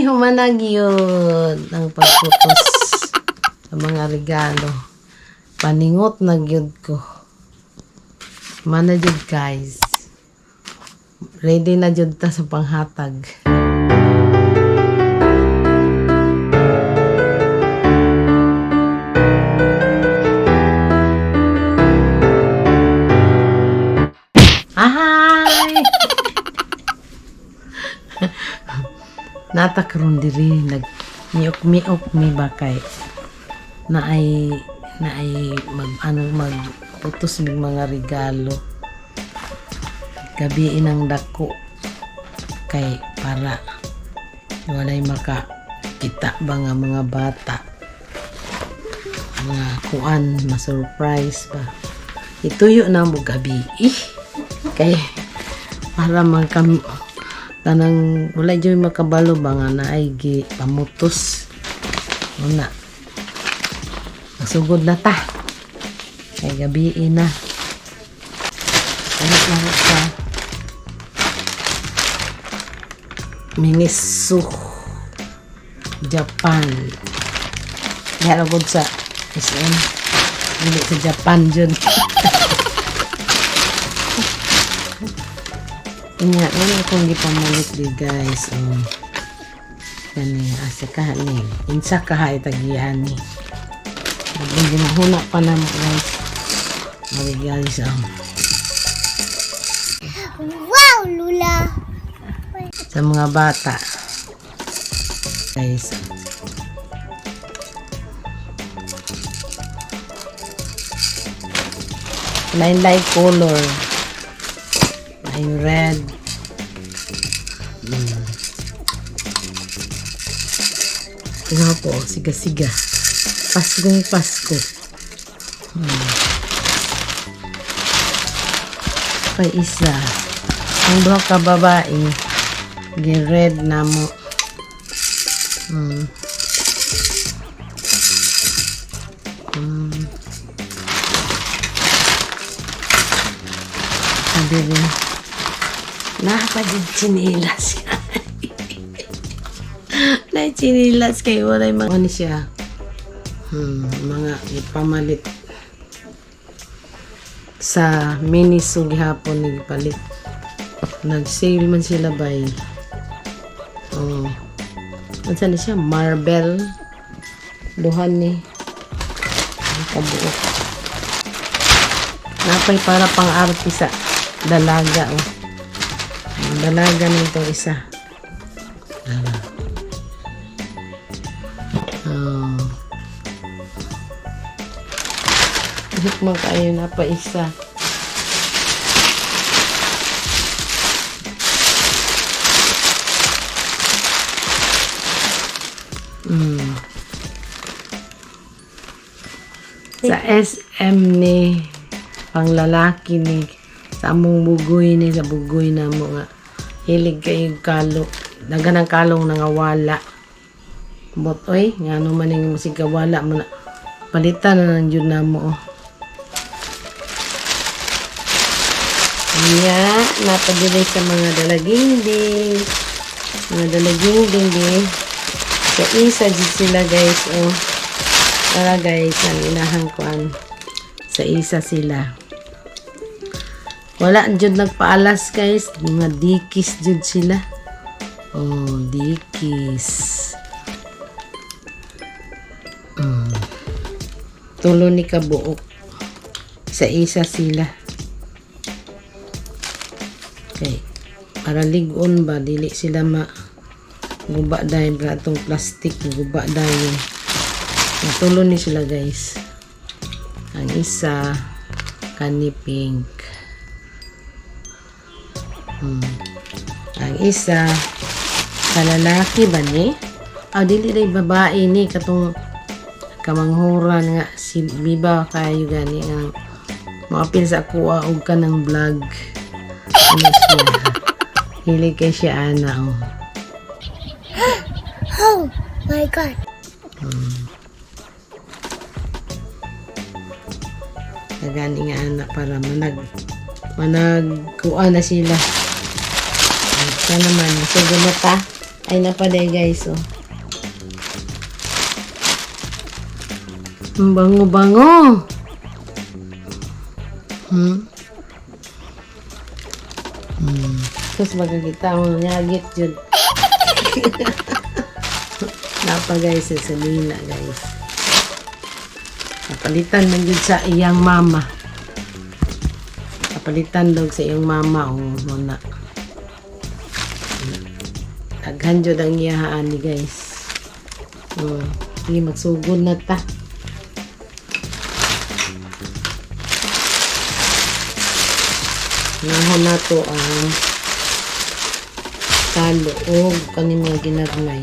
Humanag yun ang pagputos sa mga regalo. Paningot na gyud ko. Mana jud, guys. Ready na jud ta sa panghatag. Ahay! Natakaroon diri nag miok-miok mi bakay na ay mag ano magputos mig mga regalo gabi inang dako kay para walay maka kita ba nga mga bata mga kuan ma-surprise ba ituyo na mo gabi eh kay para magkam tanang wala jud makabalo ba nga naay gi pamutos una nasugod na ta kay gabi na ano na sa Miniso Japan. Diha ra gud sa SM, dili sa Japan jud. Nya, ano akong gipamalit di, guys. Oh. Kani, asa ka ni. Insa ka hay tagian ni. Ginahuna pa na mo, guys. Mali, guys. Oh. Wow, Lula! Sa mga bata. Guys. Line light color. Ay red. Tingnan po, siga-siga. Paskong Pasko. Kay isa. Ang duha ka babae, gi-red na mo. Sabi rin, nakapagid chinilas ka. Na chinilas kayo, walay mga ano siya. Mga ipamalit sa Miniso gihapon ni gipalit. Nag-sale man sila bay. Oh. Unsa ni siya? Marble. Duhan ni. Ang kabuok. Napay para pang arte sa dalaga oh. Ang dalaga nito isa. Dala. Oh. Hikman kayo na pa isa. Sa SM ni panglalaki ni sa among bugoy ni sa bugoy na mo nga hilig kayo kalo dagan ang kalong nangawala bot oy nga ano man ning musig wala mo na palitan na lang jud namo oh. Nya, napadili sa mga dalaginding. Mga dalaginding di. Sa isa jud sila, guys, oh. Tara, guys, ang inahang kuan. Sa isa sila. Wala jud nagpaalas, guys, mga dikis jud sila. Oh, dikis. Tulo ni kabuok. Sa isa sila. Okay. Para ligon ba, dili sila ma guba dahil ba itong plastic, guba dahil. Natulo ni sila, guys. Ang isa, kani pink. Ang isa, kalalaki ba ni? Ah, dili day babae ni katong kamanghuran nga si Biba kayo gani nga maapil sa kuha og kanang vlog. Ano siya? Hilig kay siya ana oh. Oh my God! Kagani nga ana para manag manag kuha na sila. Ito naman, sugod na ta. Ay napaday, guys, oh. Ang bango-bango. Tapos magkakita mo, nyagit yun. Napa, guys, sa Selena, guys. Napalitan man yun sa iyang mama. Napalitan daw sa iyang mama o muna. Daghan jud ang iyahaan ni, guys. Sige, magsugod na ta. Nahon na to ang kalo o kaning mga ginagmay.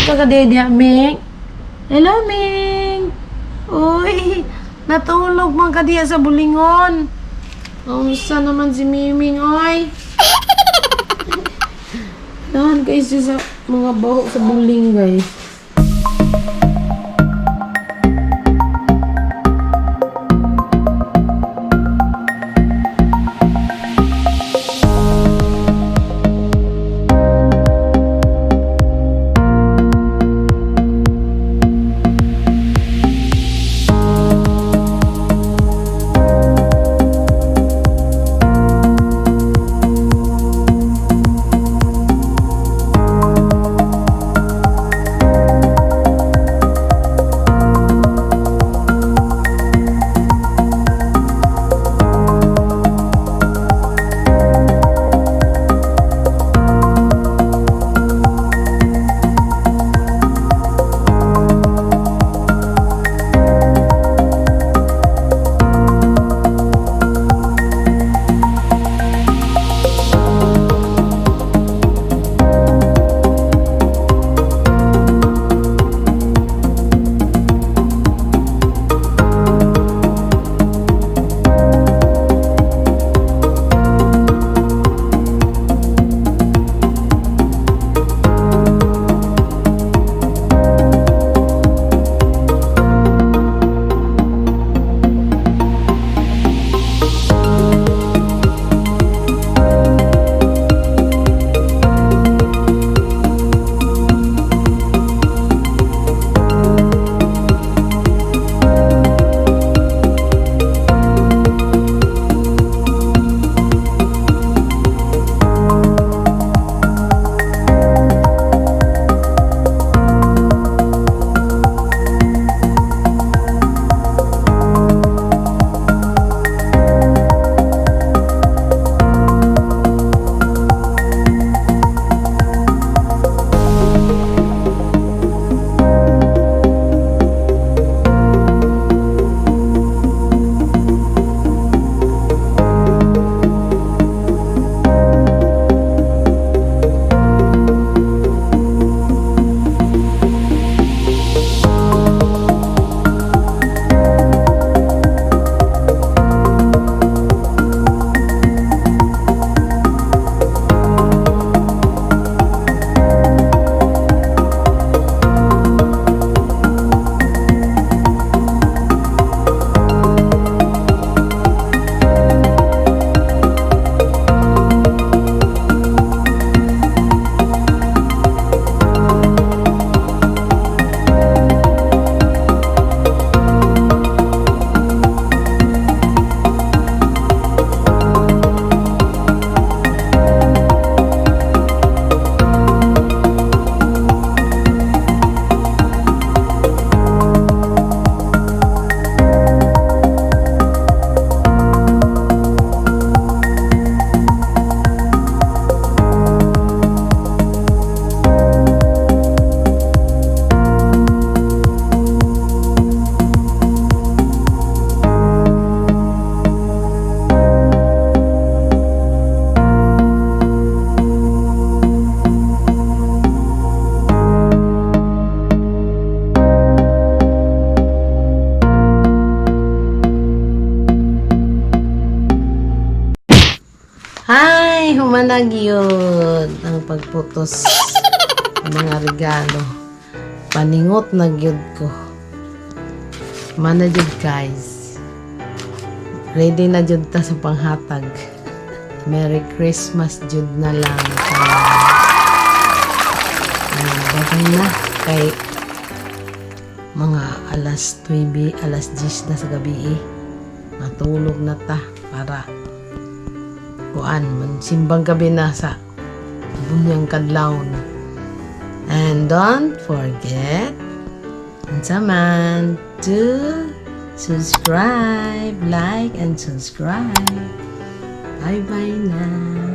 Kagadedya, Ming. Hello, Ming. Uy, natulog man ka diya sa bulingon. Unsa naman si Miming, oy. Nahan guys siya sa mga baho sa buling, guys. Human na gyud ang pagputos ng mga regalo. Paningot na gyud ko. Mana jud, guys. Ready na jud ta sa panghatag. Merry Christmas jud na lang. Bagay na kay mga alas 9, alas 10 na sa gabi eh. Matulog na ta para kuan man simbang gabi na sa bunyang kadlawon. And don't forget unsa man to subscribe, like, and subscribe. Bye-bye na.